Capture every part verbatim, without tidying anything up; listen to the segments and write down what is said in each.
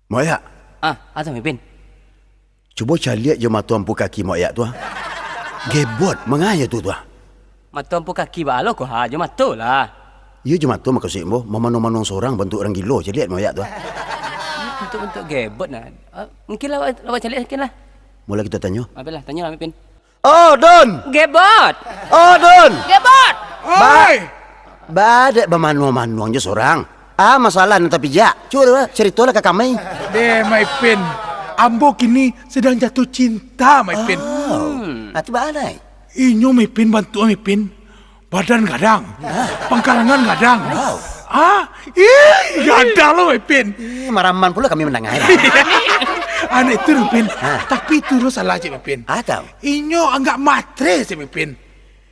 Mak Yak. Ah, ato Mipin. Cubo caliak jo mato ampu kaki Mak Yak tu, ah. Gebot, manga tu, tu, ah. Mato ampu kaki baa lo ko, ha, jo mato lah. Iyo jo mato maksud ambo, mamano-mano surang bantuak urang gilo, caliak Mak Yak tu, ah. Bantuak-bantuak gebot nah. Ah, mungkin lah, awak caliak mungkin lah. Mulai kito tanyo. Apolah, tanyolah Mipin. Oh, Don! Gebot! Oh, Don! Gebot! Ba-, Oi! Ba dek bamanuang-manuang jo surang. Ah, masalah nan tapijak. Cubo, caritolah ka kami. Deh, Maipin. Ambo kini sadang jatuah cinta, Maipin. Oh. Hmm. Ah, tu baa lai? Inyo, Maipin, bantuak, Maipin. Badan gadang. Ah. Pangkalangan gadang. Wow. Ah, ih, gadang lo, Maipin. Ih, maraman pulo kami mandanga. Anak itu, Maipin. Ah. Tapi itu lo salah ciek, Maipin. Ah, tau. Inyo anggak matre ciek, Maipin.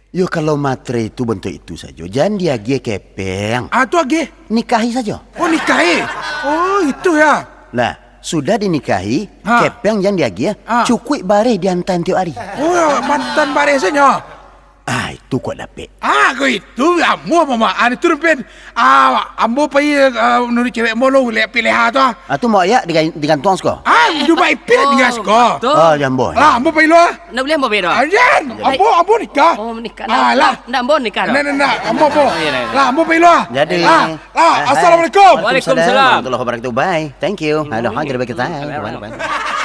Yo, kalau matre itu bantuak itu sajo, jan diagiah kepeng. Ah, tu agiah. Nikahi sajo. Oh, nikahi. Oh, itu ya. Lah, sudah dinikahi, ha, kepeng jan diagiah, ha, cukuik bareh diantaan tiok ari. Oh, mantan bareh sajo. Ah, itu kok dapek. Ah, kok itu, ambo mamaan itu, Pin. Ah, ambo pai, ah, nuruik cewek ambo lo, liek pilihan tu, ah. Ah, tu Mak Yak diga-, digantuang siko? Ah, jo Maipin digantuang siko. Oh, jo ambo. Lah, ambo pai lo, ah. Ndak buliah ambo pai doh. Anjiang, ambo, ambo nikah. Oh, nikah. Ah, lah. Ndak ambo nikah doh. Ndak, ndak, ndak. Ambo, ambo. Oh, iyo, iyo. Lah, ambo pai lo, ah. Jadi, lah, lah, eh, hai. Assalamualaikum. Waalaikumsalam. Warahmatullahi wabarakatuh. Bye. Thank you. Halo, hai, terima kasih. Bye, bye.